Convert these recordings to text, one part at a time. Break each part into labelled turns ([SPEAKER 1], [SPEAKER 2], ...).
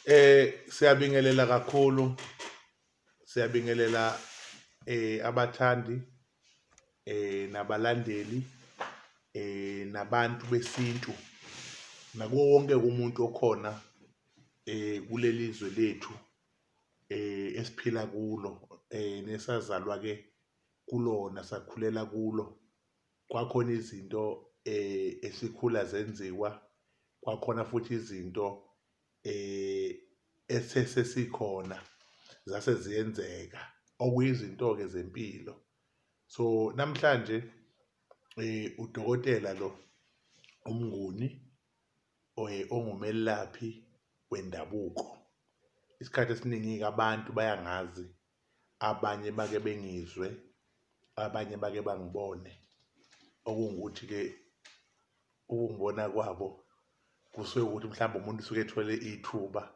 [SPEAKER 1] Siyabingelela kakhulu, siyabingelela abathandi nabalandeli nabantu besintu nakuwo wonke umuntu okhona kuleli zwe lethu esiphila kulo nesazalwa-ke kulona, sakhulela kulo. Kwakhona izinto esikhula zenziwa, kwakhona futhi izinto esesesikhona zase ziyenzeka, okuyizinto-ke zempilo. So, namhlanje udokotela lo uMnguni ongumelaphi wendabuko. Isikhathi esiningi-ke abantu bayangazi, abanye bake bengizwe, abanye bake bangibone, okungukuthi-ke ukungibona kwabo kusuke kuwukuthi mhlawumbe umuntu usuke ethole ithuba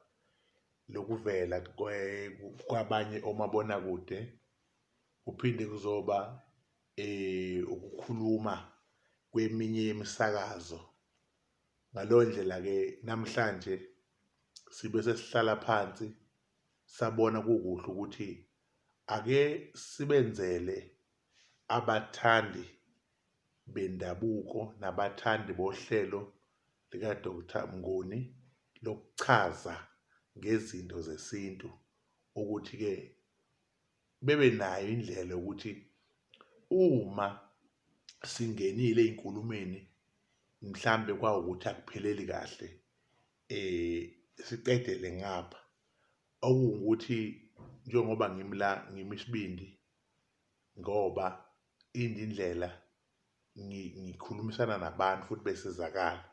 [SPEAKER 1] lokuvela kwabanye omabonakude, kuphinde kuzoba ukukhuluma kweminye yemisakazo. Ngaleyo ndlela-ke namhlanje sibe sesihlala phansi sabona kukuhle ukuthi ake sibenzele abathandi bendabuko nabathandi bohlelo lika-Doctor Mnguni lokuchaza ngezinto zesintu ukuthi-ke bebe nayo indlela yokuthi uma singenile ey'nkulumeni mhlambe kwawukuthi akupheleli kahle siqedele ngapha. Okuwukuthi njengoba ngimi la ngimi isibindi ngoba inde indlela ngikhulumisana nabantu futhi besizakala.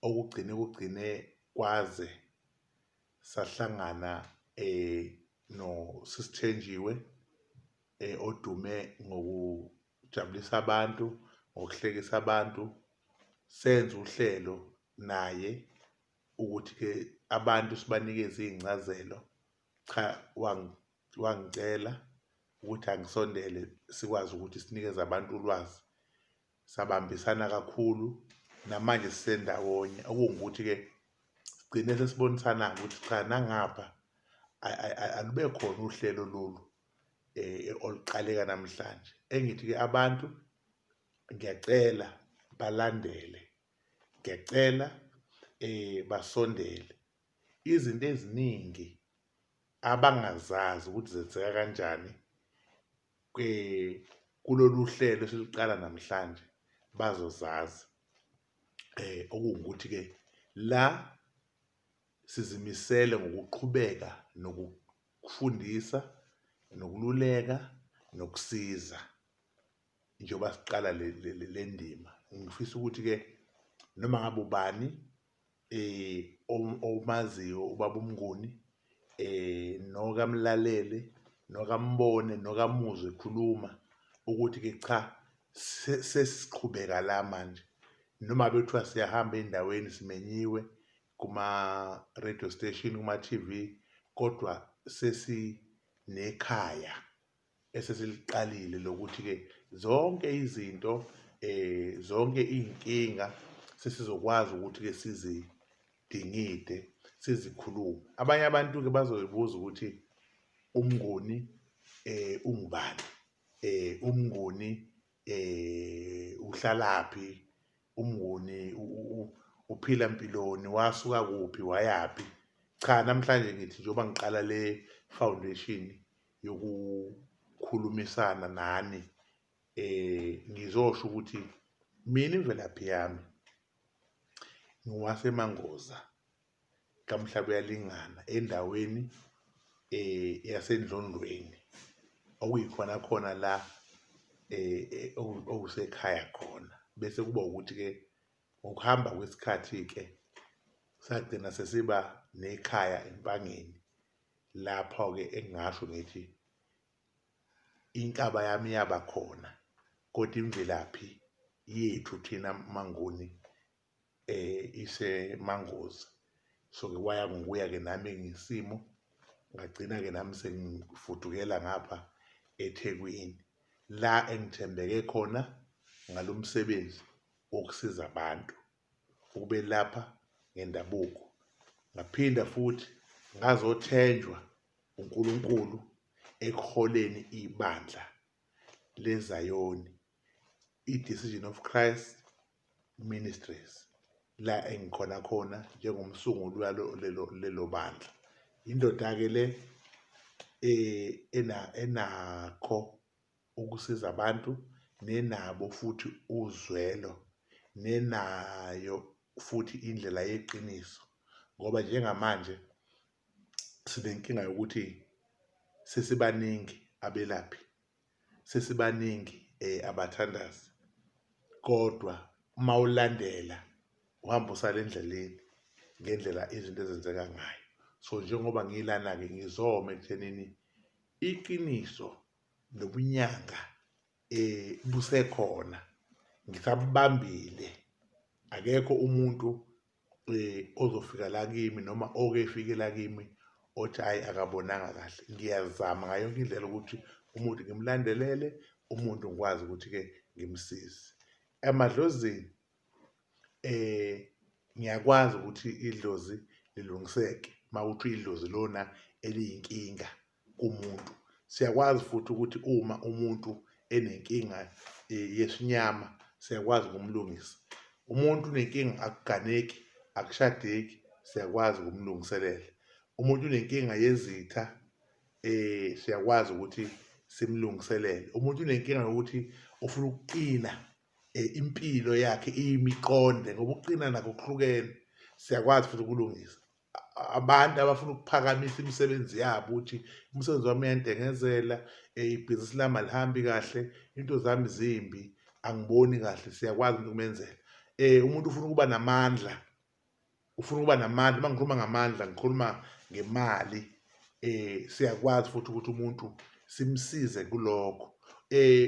[SPEAKER 1] Okugcine kugcine kwaze sahlangana noSisi Thenjiwe odume ngokujabulisa abantu, ngokuhlekisa abantu. Senza uhlelo naye ukuthi-ke abantu sibanikeze iy'ncazelo. Cha, wangicela ukuthi angisondele sikwazi ukuthi sinikeze abantu ulwazi. Sabambisana kakhulu namanje sisendawonye okungukuthi-ke sigcine sesibonisana-ke ukuthi cha nangapha alube khona uhlelo lolu oluqaleka namhlanje. Engithi-ke abantu ngiyacela balandele, ngiyacela basondele. Izinto eziningi abangazazi ukuthi zenzeka kanjani kulolu hlelo esiluqala namhlanje bazozazi. Okuwukuthi-ke la sizimisele ngokuqhubeka nokufundisa, nokululeka, nokusiza njengoba siqala le ndima. Ngifisa ukuthi-ke noma ngabe ubani omaziyo ubaba uMnguni nokamlalele, nokambone, nokamuzwe ekhuluma ukuthi-ke cha sesiqhubeka la manje. Noma ngabe kuthiwa siyahamba ey'ndaweni simenyiwe kuma-radio station, kuma-T_V kodwa sesinekhaya esesiliqalile lokuthi-ke zonke izinto zonke iy'nkinga sesizokwazi ukuthi-ke sizidingide sizikhulume. Abanye abantu-ke bazoyibuza ukuthi uMnguni ungubani, uMnguni uhlalaphi, uMnguni uphila mpiloni, wasuka kuphi wayaphi. Cha, namhlanje ngithi njengoba ngiqala le foundation yokukhulumisana nani ngizosho ukuthi mina imvelaphi yami ngiwaseMangoza kaMhlabuyalingana endaweni yaseNdlondlweni okuyikhona khona la okusekhaya khona. Bese kuba ukuthi-ke ngokuhamba kwesikhathi-ke sagcina sesiba nekhaya eMpangeni. Lapho-ke engingasho ngithi inkaba yami yaba khona kodwa imvelaphi yethu thina maNguni iseManguzi. So-ke kwaya ngokuya-ke nami ngesimo ngagcina-ke nami sengifudukela ngapha eThekwini la engithembeke khona ngalo msebenzi wokusiza abantu. Ukubelapha ngendabuko. Ngaphinda futhi Ngazothenjwa uNkulunkulu ekuholeni ibandla leZayoni, i-Decision of Christ Ministries, la engikhona khona njengomsunguli walo lelo bandla. Indoda-ke le enakho ukusiza abantu nenabo futhi uzwelo nenayo futhi indlela yeqiniso ngoba njengamanje sinenkinga yokuthi sesibaningi abelaphi, sesibaningi abathandazi kodwa uma ulandela uhamba usale endleleni ngendlela izinto ezenzeka ngayo. So njengoba ngilana-ke ngizoma ekuthenini iqiniso nobunyanga busekhona ngisabubambile akekho umuntu ozofika la kimi noma oke efike la kimi othi hhayi akabonanga kahle. Ngiyazama ngayo yonke indlela ukuthi umuntu ngimlandelele, umuntu ngikwazi ukuthi-ke ngimsize. Emadlozini ngiyakwazi ukuthi idlozi lilungiseke uma kuwukuthi idlozi lona eliyinkinga kumuntu. Siyakwazi futhi ukuthi uma umuntu enenkinga yesinyama siyakwazi ukumlungisa. Umuntu unenkinga akuganeki, akushadeki, siyakwazi ukumlungiselela. Umuntu unenkinga yezitha siyakwazi ukuthi simlungiselele. Umuntu unenkinga yokuthi ufuna ukuqina impilo yakhe iyimiqonde ngoba ukuqina nakho kuhlukene, siyakwazi futhi ukulungisa. Abantu abafuna ukuphakamisa imisebenzi yabo ukuthi umsebenzi wami uyantengezela, ibhizinisi lami alihambi kahle, into zami zimbi, angiboni kahle, siyakwazi ukumenzela. Umuntu ufuna ukuba namandla, ufuna ukuba namandla, uma ngikhuluma ngamandla ngikhuluma ngemali, siyakwazi futhi ukuthi umuntu simsize kulokho.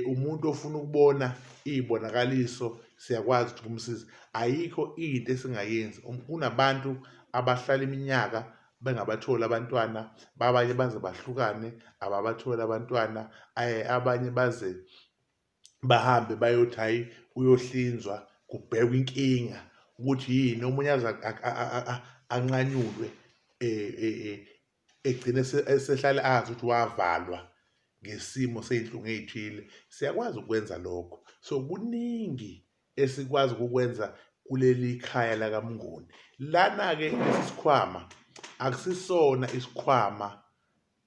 [SPEAKER 1] Umuntu ofuna ukubona iy'bonakaliso siyakwazi ukuthi kumsize. Ayikho into esingayenzi. Kunabantu abahlala iminyaka bengabatholi abantwana, abanye baze bahlukane ababatholi abantwana, abanye baze bahambe bayothi hhayi uyohlinzwa kubhekwe inkinga ukuthi yini, omunye aze anqanyulwe egcine esehlale azi ukuthi wavalwa ngesimo sey'nhlungu ey'thile. Siyakwazi ukwenza lokho. So kuningi esikwazi ukukwenza kuleli khaya lakaMnguni. Lana-ke lesi sikhwama akusisona isikhwama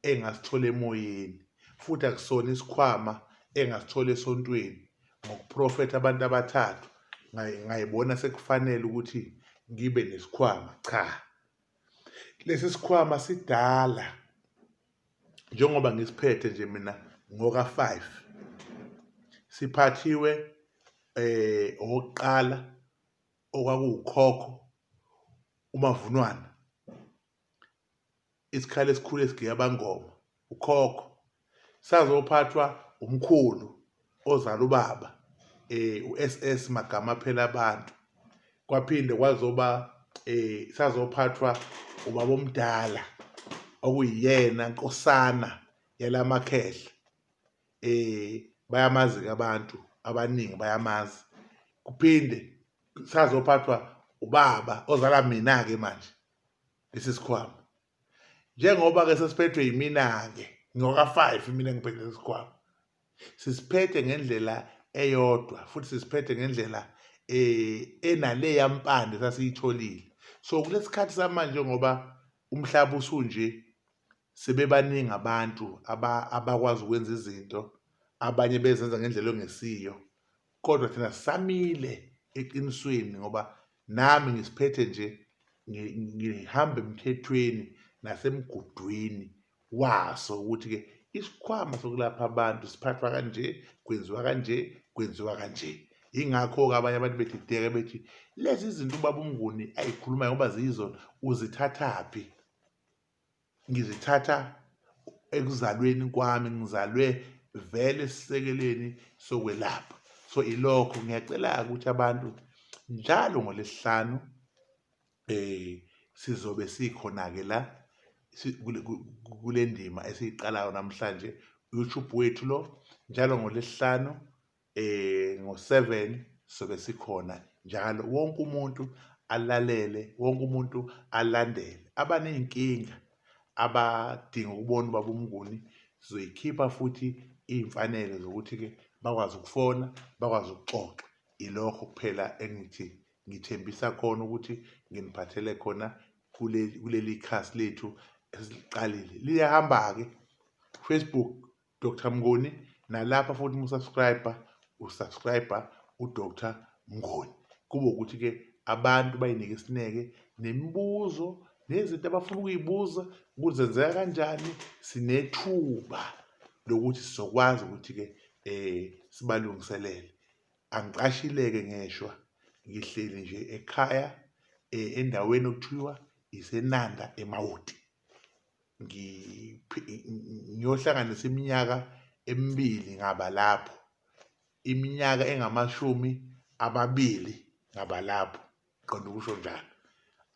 [SPEAKER 1] engasithola emoyeni futhi akusona isikhwama engasithola esontweni ngokuprofetha abantu abathathu ngayibona sekufanele ukuthi ngibe nesikhwama. Cha, lesi sikhwama sidala njengoba ngisiphethe nje mina ngoka-five siphathiwe okokuqala okwakuwukhokho uMavunwana, isikhali esikhulu esigiya abangoma ukhokho. Sazophathwa umkhulu ozala ubaba u-S_S Magama phela abantu. Kwaphinde kwazoba sazophathwa ubaba omdala okuyiyena nkosana yalamakhehla bayamazi-ke abantu abaningi bayamazi. Kuphinde sazophathwa ubaba ozala mina-ke manje lesi sikhwama. Njengoba-ke sesiphethwe yimina-ke ngoka-five mina ngiphethe lesi sikhwama. Sisiphethe ngendlela eyodwa futhi sisiphethe ngendlela enaleya mpande sasiyitholile. So kulesikhathi samanje ngoba umhlaba usunje sebebaningi abantu abakwazi ukwenza izinto abanye bezenza ngendlela engesiyo kodwa thina sisamile eqinisweni ngoba nami ngisiphethe nje ngihamba emthethweni nasemgudwini waso ukuthi-ke isikhwama sokulapha abantu siphathwa kanje, kwenziwa kanje, kwenziwa kanje. Yingakho-ke abanye abantu bedideka bethi lezi zinto ubaba uMnguni ayikhulumayo ngoba ziyizona uzithathaphi? Ngizithatha ekuzalweni kwami, ngizalwe vele esisekelweni sokwelapha. So ilokho ngiyacela-ke ukuthi abantu njalo ngoLwesihlanu sizobe sikhona-ke la kule ndima esiyiqalayo namhlanje, YouTube wethu lo njalo ngoLwesihlanu ngo-seven sobe sikhona njalo. Wonke umuntu alalele, wonke umuntu alandele. Abaney'nkinga Abadinga ukubona ubaba uMnguni sizoyikhipha futhi iy'mfanelo zokuthi-ke bakwazi ukufona, bakwazi ukuxoxa. Ilokho kuphela engithi ngithembisa khona ukuthi nginiphathele khona kuleli khasi lethu esiliqalile. Liyahamba-ke Facebook Dr Mnguni nalapha futhi uma usubscribe usubscribe uDr Mnguni kube ukuthi-ke abantu bayinike isineke nemibuzo nezinto abafuna ukuyibuza ukuthi zenzeka kanjani sinethuba lokuthi sizokwazi ukuthi-ke eh sibalungiselele angiqashile-ke ngeshwa ngihleli nje ekhaya eh, endaweni okuthiwa iseNanda eMawoti ngiyohlanganisa iminyaka emibili ngaba lapho, iminyaka engamashumi 2 ngaba lapho, ngiqonde ukusho njalo.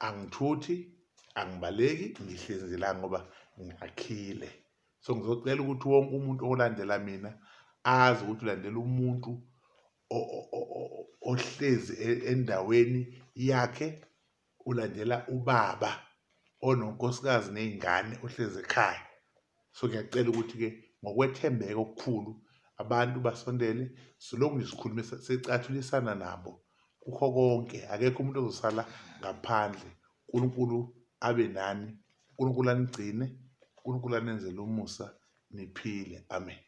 [SPEAKER 1] Angithuthi, angibaleki, ngihlezi nje la ngoba ngakhile. So ngizocela ukuthi wonke umuntu olandela mina azi ukuthi ulandela umuntu ohlezi endaweni yakhe ulandela ubaba ononkosikazi ney'ngane ohlezi ekhaya. So ngiyacela ukuthi-ke ngokwethembeka okukhulu abantu basondele silokhu nje sikhulumisa sicathulisana nabo kukho konke akekho umuntu ozosala ngaphandle. uNkulunkulu abe nani, uNkulunkulu anigcine, uNkulunkulu anenzele umusa niphile. Amen.